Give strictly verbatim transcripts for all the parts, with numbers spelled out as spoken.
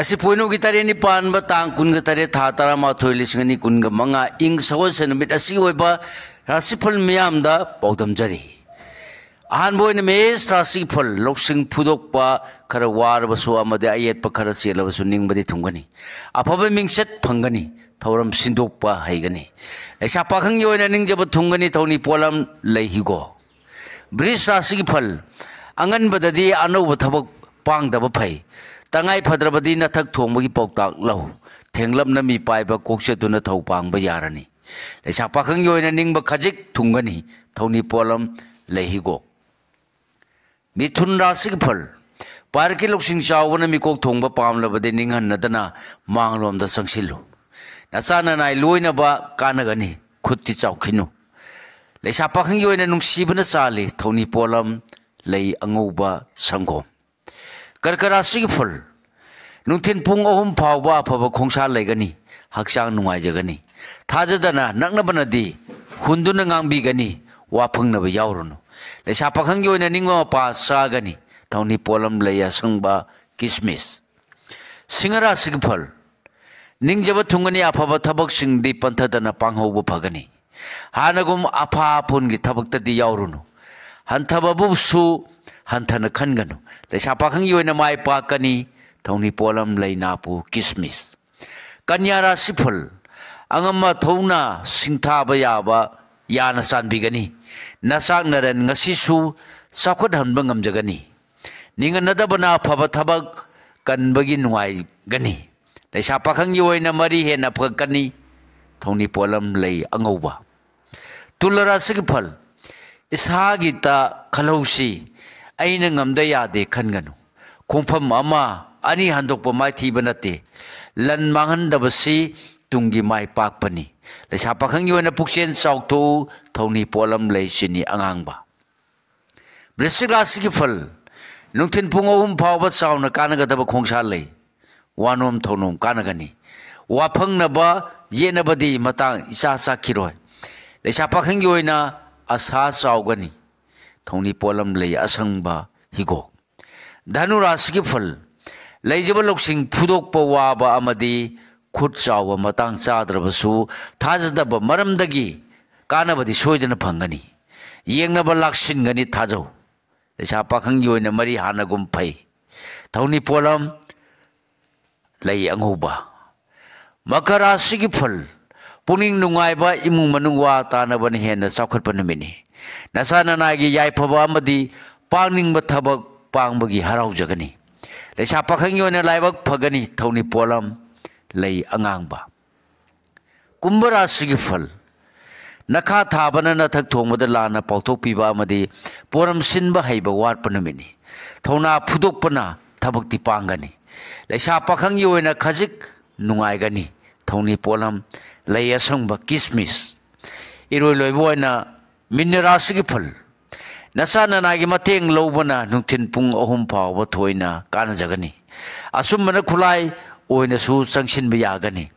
ꯁꯤ ꯄꯣꯏꯅꯨꯒꯤ ꯇꯔꯦꯠꯅꯤ ꯄꯥꯟꯕ ꯇꯥꯡ ꯀꯨꯟꯒ ꯇꯔꯦꯠ, ꯊꯥ ꯇꯔꯥꯃꯥꯊꯣꯏ, ꯂꯤꯁꯤꯡ ꯑꯅꯤ ꯀꯨꯟꯒ ꯃꯉꯥ, ꯏꯪ ꯁꯒꯣꯜꯁꯦꯟ ꯅꯨꯃꯤꯠ ꯑꯁꯤꯒꯤ ꯑꯣꯏꯕ ꯔꯥꯁꯤꯐꯜ ꯃꯤꯌꯥꯝꯗ ꯄꯥꯎꯗꯝꯖꯔꯤ꯫ ꯑꯍꯥꯟꯕ ꯑꯣꯏꯅ ꯃꯦꯁ ꯔꯥꯁꯤꯒꯤ ꯐꯜ, ꯂꯧꯁꯤꯡ ꯐꯨꯗꯣꯛꯄ, ꯈꯔ ꯋꯥꯔꯕꯁꯨ ꯑꯃꯗꯤ ꯑꯌꯦꯠꯄ ꯈꯔ ꯆꯦꯜꯂꯕꯁꯨ ꯅꯤꯡꯕꯗꯤ ꯊꯨꯡꯒꯅꯤ꯫ ꯑꯐꯕ ꯃꯤꯡꯆꯠ ꯐꯪꯒꯅꯤ꯫ ꯊꯧꯔꯝ ꯁꯤꯟꯗꯣꯛꯄ ꯍꯩꯒꯅꯤ꯫ ꯂꯩꯁꯥ ꯄꯥꯈꯪꯒꯤ ꯑꯣꯏꯅ ꯅꯤꯡꯖꯕ ꯊꯨꯡꯒꯅꯤ꯫ ꯊꯧꯅꯤ ꯄꯣꯠꯂꯝ ꯂꯩ ꯍꯤꯒꯣꯛ꯫ ꯕ꯭ꯔꯤꯖ ꯔꯥꯁꯤꯒꯤ ꯐꯜ, ꯑꯉꯟꯕꯗꯗꯤ ꯑꯅꯧꯕ ꯊꯕꯛ ꯄꯥꯡꯗꯕ ꯐꯩ꯫ ꯇꯉꯥꯏ ꯐꯗ꯭ꯔꯕꯗꯤ ꯅꯊꯛ ꯊꯣꯡꯕꯒꯤ ꯄꯥꯎꯇꯥꯛ ꯂꯧ꯫ ꯊꯦꯡꯂꯞꯅ ꯃꯤ ꯄꯥꯏꯕ ꯀꯣꯛꯆꯠꯇꯨꯅ ꯊꯧ ꯄꯥꯡꯕ ꯌꯥꯔꯅꯤ꯫ ꯂꯩꯁꯥ ꯄꯥꯈꯪꯒꯤ ꯑꯣꯏꯅ ꯅꯤꯡꯕ ꯈꯖꯤꯛ ꯊꯨꯡꯒꯅꯤ꯫ ꯊꯧꯅꯤ ꯄꯣꯠꯂꯝ ꯂꯩ ꯍꯤꯒꯣꯛ꯫ ꯃꯤꯊꯨꯟ ꯔꯥꯁꯤꯒꯤ ꯐꯜ, ꯄꯥꯔꯤꯛꯀꯤ ꯂꯧꯁꯤꯡ ꯆꯥꯎꯕꯅ ꯃꯤꯀꯣꯛ ꯊꯣꯡꯕ ꯄꯥꯝꯂꯕꯗꯤ ꯅꯤꯡꯍꯟꯅꯗꯅ ꯃꯥꯡꯂꯣꯝꯗ ꯆꯪꯁꯤꯜꯂꯨ꯫ ꯅꯆꯥ ꯅꯅꯥꯏ ꯂꯣꯏꯅꯕ ꯀꯥꯟꯅꯒꯅꯤ꯫ ꯈꯨꯠꯇꯤ ꯆꯥꯎꯈꯤꯅꯨ꯫ ꯂꯩꯁꯥ ꯄꯥꯈꯪꯒꯤ ꯑꯣꯏꯅ ꯅꯨꯡꯁꯤꯕꯅ ꯆꯥꯜꯂꯤ꯫ ꯊꯧꯅꯤ ꯄꯣꯠꯂꯝ ꯂꯩ ꯑꯉꯧꯕ ꯁꯪꯒꯣꯝ꯫ ꯀꯔꯀ ꯔꯥꯁꯤꯒꯤ ꯐꯜ, ꯅꯨꯡꯊꯤꯜ ꯄꯨꯡ ꯑꯍꯨꯝ ꯐꯥꯎꯕ ꯑꯐꯕ ꯈꯣꯡꯁꯥ ꯂꯩꯒꯅꯤ꯫ ꯍꯛꯆꯥꯡ ꯅꯨꯡꯉꯥꯏꯖꯒꯅꯤ꯫ ꯊꯥꯖꯗꯅ ꯅꯛꯅꯕꯅꯗꯤ ꯍꯨꯟꯗꯨꯅ ꯉꯥꯡꯕꯤꯒꯅꯤ꯫ ꯋꯥ ꯐꯪꯅꯕ ꯌꯥꯎꯔꯨꯅꯨ꯫ ꯂꯩꯁꯥ ꯄꯥꯈꯪꯒꯤ ꯑꯣꯏꯅ ꯅꯤꯡꯕ ꯃꯄꯥ ꯆꯥꯒꯅꯤ꯫ ꯊꯧꯅꯤ ꯄꯣꯠꯂꯝ ꯂꯩ ꯑꯁꯪꯕ ꯀꯤꯁꯃꯤꯁ꯫ ꯁꯤꯡꯍ ꯔꯥꯁꯤꯒꯤ ꯐꯜ, ꯅꯤꯡꯖꯕ ꯊꯨꯡꯒꯅꯤ꯫ ꯑꯐꯕ ꯊꯕꯛꯁꯤꯡꯗꯤ ꯄꯟꯊꯗꯅ ꯄꯥꯡꯍꯧꯕ ꯐꯒꯅꯤ꯫ ꯍꯥꯟꯅꯒꯨꯝ ꯑꯐꯥ ꯑꯐꯨꯟꯒꯤ ꯊꯕꯛꯇꯗꯤ ꯌꯥꯎꯔꯨꯅꯨ꯫ ꯍꯟꯊꯕꯕꯨꯁꯨ ꯍꯟꯊꯅ ꯈꯟꯒꯅꯨ꯫ ꯂꯩꯁꯥ ꯄꯥꯈꯪꯒꯤ ꯑꯣꯏꯅ ꯃꯥꯏ ꯄꯥꯛꯀꯅꯤ꯫ ꯊꯧꯅꯤ ꯄꯣꯠꯂꯝ ꯂꯩ ꯅꯥꯄꯨ ꯀꯤꯁꯃꯤꯁ꯫ ꯀꯟꯌꯥ ꯔꯥꯁꯤꯐꯜ, ꯑꯉꯝ ꯑꯊꯧꯅ ꯁꯤꯡꯊꯥꯕ ꯌꯥꯕ ꯌꯥꯅ ꯆꯥꯟꯕꯤꯒꯅꯤ꯫ ꯅꯆꯥꯛ ꯅꯔꯟ ꯉꯁꯤꯁꯨ ꯆꯥꯎꯈꯠꯍꯟꯕ ꯉꯝꯖꯒꯅꯤ꯫ ꯅꯤꯡꯍꯟꯅꯗꯕꯅ ꯑꯐꯕ ꯊꯕꯛ ꯀꯟꯕꯒꯤ ꯅꯨꯡꯉꯥꯏꯒꯅꯤ꯫ ꯂꯩꯁꯥ ꯄꯥꯈꯪꯒꯤ ꯑꯣꯏꯅ ꯃꯔꯤ ꯍꯦꯟꯅ ꯐꯒꯠꯀꯅꯤ꯫ ꯊꯧꯅꯤ ꯄꯣꯠꯂꯝ ꯂꯩ ꯑꯉꯧꯕ꯫ ꯇꯨꯂ ꯔꯥꯁꯤꯒꯤ ꯐꯜ, ꯏꯁꯥꯒꯤꯇ ꯈꯜꯍꯧꯁꯤ꯫ ꯑꯩꯅ ꯉꯝꯗ ꯌꯥꯗꯦ ꯈꯟꯒꯅꯨ꯫ ꯈꯣꯡꯐꯝ ꯑꯃ ꯑꯅꯤ ꯍꯟꯗꯣꯛꯄ ꯃꯥꯏꯊꯤꯕ ꯅꯠꯇꯦ꯫ ꯂꯟ ꯃꯥꯡꯍꯟꯗꯕꯁꯤ ꯇꯨꯡꯒꯤ ꯃꯥꯏ ꯄꯥꯛꯄꯅꯤ꯫ ꯂꯩꯁꯥ ꯄꯥꯈꯪꯒꯤ ꯑꯣꯏꯅ ꯄꯨꯛꯆꯦꯜ ꯆꯥꯎꯊꯣꯛꯎ꯫ ꯊꯧꯅꯤ ꯄꯣꯠꯂꯝ ꯂꯩ ꯆꯤꯅꯤ ꯑꯉꯥꯡꯕ꯫ ꯕ꯭ꯔꯤꯁꯤꯛ ꯔꯥꯁꯤꯒꯤ ꯐꯜ, ꯅꯨꯡꯊꯤꯜ ꯄꯨꯡ ꯑꯍꯨꯝ ꯐꯥꯎꯕ ꯆꯥꯎꯅ ꯀꯥꯟꯅꯒꯗꯕ ꯈꯣꯡꯁꯥ ꯂꯩ꯫ ꯋꯥꯅꯣꯝ ꯊꯧꯅꯣꯝ ꯀꯥꯟꯅꯒꯅꯤ꯫ ꯋꯥꯐꯪꯅꯕ ꯌꯦꯠꯅꯕꯗꯤ ꯃꯇꯥꯡ ꯏꯆꯥ ꯆꯥꯛꯈꯤꯔꯣꯏ꯫ ꯂꯩꯁꯥ ꯄꯥꯈꯪꯒꯤ ꯑꯣꯏꯅ ꯑꯁꯥ ꯆꯥꯎꯒꯅꯤ꯫ ꯊꯧꯅꯤ ꯄꯣꯠꯂꯝ ꯂꯩ ꯑꯁꯪꯕ ꯍꯤꯒꯣꯛ꯫ ꯙꯅꯨ ꯔꯥꯁꯤꯒꯤ ꯐꯜ, ꯂꯩꯖꯕ ꯂꯧꯁꯤꯡ ꯐꯨꯗꯣꯛꯄ ꯋꯥꯕ ꯑꯃꯗꯤ ꯈꯨꯠ ꯆꯥꯎꯕ ꯃꯇꯥꯡ ꯆꯥꯗ꯭ꯔꯕꯁꯨ, ꯊꯥꯖꯗꯕ ꯃꯔꯝꯗꯒꯤ ꯀꯥꯟꯅꯕꯗꯤ ꯁꯣꯏꯗꯅ ꯐꯪꯒꯅꯤ꯫ ꯌꯦꯡꯅꯕ ꯂꯥꯛꯁꯤꯟꯒꯅꯤ, ꯊꯥꯖꯧ꯫ ꯂꯩꯁꯥ ꯄꯥꯈꯪꯒꯤ ꯑꯣꯏꯅ ꯃꯔꯤ ꯍꯥꯟꯅꯒꯨꯝ ꯐꯩ꯫ ꯊꯧꯅꯤ ꯄꯣꯠꯂꯝ, ꯂꯩ ꯑꯉꯧꯕ꯫ ꯃꯀꯔ ꯔꯥꯁꯤꯒꯤ ꯐꯜ: ꯄꯨꯛꯅꯤꯡ ꯅꯨꯡꯉꯥꯏꯕ, ꯏꯃꯨꯡ ꯃꯅꯨꯡ ꯋꯥ ꯇꯥꯅꯕꯅ ꯍꯦꯟꯅ ꯆꯥꯎꯈꯠꯄ ꯅꯨꯃꯤꯠꯅꯤ꯫ ꯅꯁꯥ ꯅꯅꯥꯏꯒꯤ ꯌꯥꯏꯐꯕ ꯑꯃꯗꯤ ꯄꯥꯡꯅꯤꯡꯕ ꯊꯕꯛ ꯄꯥꯡꯕꯒꯤ ꯍꯔꯥꯎꯖꯒꯅꯤ꯫ ꯂꯩꯁꯥ ꯄꯥꯈꯪꯒꯤ ꯑꯣꯏꯅ ꯂꯥꯏꯕꯛ ꯐꯒꯅꯤ꯫ ꯊꯧꯅꯤ ꯄꯣꯠꯂꯝ, ꯂꯩ ꯑꯉꯥꯡꯕ꯫ ꯀꯨꯝꯚ ꯔꯥꯁꯤꯒꯤ ꯐꯜ: ꯅꯈꯥ ꯊꯥꯕꯅ ꯅꯊꯛ ꯊꯣꯡꯕꯗ ꯂꯥꯟꯅ ꯄꯥꯎꯊꯣꯛꯄꯤꯕ ꯑꯃꯗꯤ ꯄꯣꯔꯝ ꯁꯤꯟꯕ ꯍꯩꯕ ꯋꯥꯠꯄ ꯅꯨꯃꯤꯠꯅꯤ꯫ ꯊꯧꯅꯥ ꯐꯨꯗꯣꯛꯄꯅ ꯊꯕꯛꯇꯤ ꯄꯥꯡꯒꯅꯤ꯫ ꯂꯩꯁꯥ ꯄꯥꯈꯪꯒꯤ ꯑꯣꯏꯅ ꯈꯖꯤꯛ ꯅꯨꯡꯉꯥꯏꯒꯅꯤ꯫ ꯊꯧꯅꯤ ꯄꯣꯠꯂꯝ, ꯂꯩ ꯑꯁꯪꯕ, ꯀꯤꯁꯃꯤꯁ꯫ ꯏꯔꯣꯏ ꯂꯣꯏꯕ ꯑꯣꯏꯅ ꯃꯤꯟꯅ ꯔꯥꯁꯤꯒꯤ ꯐꯜ: ꯅꯆꯥ ꯅꯅꯥꯒꯤ ꯃꯇꯦꯡ ꯂꯧꯕꯅ ꯅꯨꯡꯊꯤꯜ ꯄꯨꯡ ꯑꯍꯨꯝ ꯐꯥꯎꯕ ꯊꯣꯏꯅ ꯀꯥꯟꯅꯖꯒꯅꯤ꯫ ꯑꯆꯨꯝꯕꯅ ꯈꯨꯠꯂꯥꯏ ꯑꯣꯏꯅꯁꯨ ꯆꯪꯁꯤꯟꯕ ꯌꯥꯒꯅꯤ꯫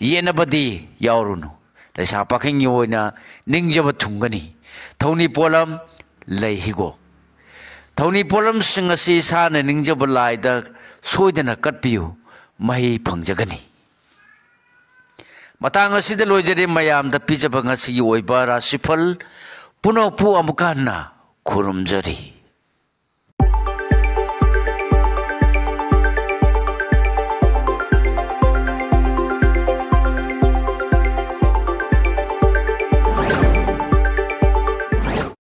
ꯌꯦꯠꯅꯕꯗꯤ ꯌꯥꯎꯔꯨꯅꯨ꯫ ꯂꯩꯁꯥ ꯄꯥꯈꯪꯒꯤ ꯑꯣꯏꯅ ꯅꯤꯡꯖꯕ ꯊꯨꯡꯒꯅꯤ꯫ ꯊꯧꯅꯤ ꯄꯣꯠꯂꯝ, ꯂꯩ ꯍꯤꯒꯣꯛ꯫ ꯊꯧꯅꯤ ꯄꯣꯠꯂꯝꯁꯤꯡ ꯑꯁꯤ ꯏꯁꯥꯅ ꯅꯤꯡꯖꯕ ꯂꯥꯏꯗ ꯁꯣꯏꯗꯅ ꯀꯠꯄꯤꯌꯨ, ꯃꯍꯩ ꯐꯪꯖꯒꯅꯤ꯫ ꯃꯇꯥꯡ ꯑꯁꯤꯗ ꯂꯣꯏꯖꯔꯦ ꯃꯌꯥꯝꯗ ꯄꯤꯖꯕ ꯉꯁꯤꯒꯤ ꯑꯣꯏꯕ ꯔꯥꯁꯤꯐꯜ ꯄꯨꯝꯅꯃꯛꯄꯨ ꯑꯃꯨꯛꯀ ꯍꯟꯅ ꯈꯨꯔꯨꯝꯖꯔꯤ꯫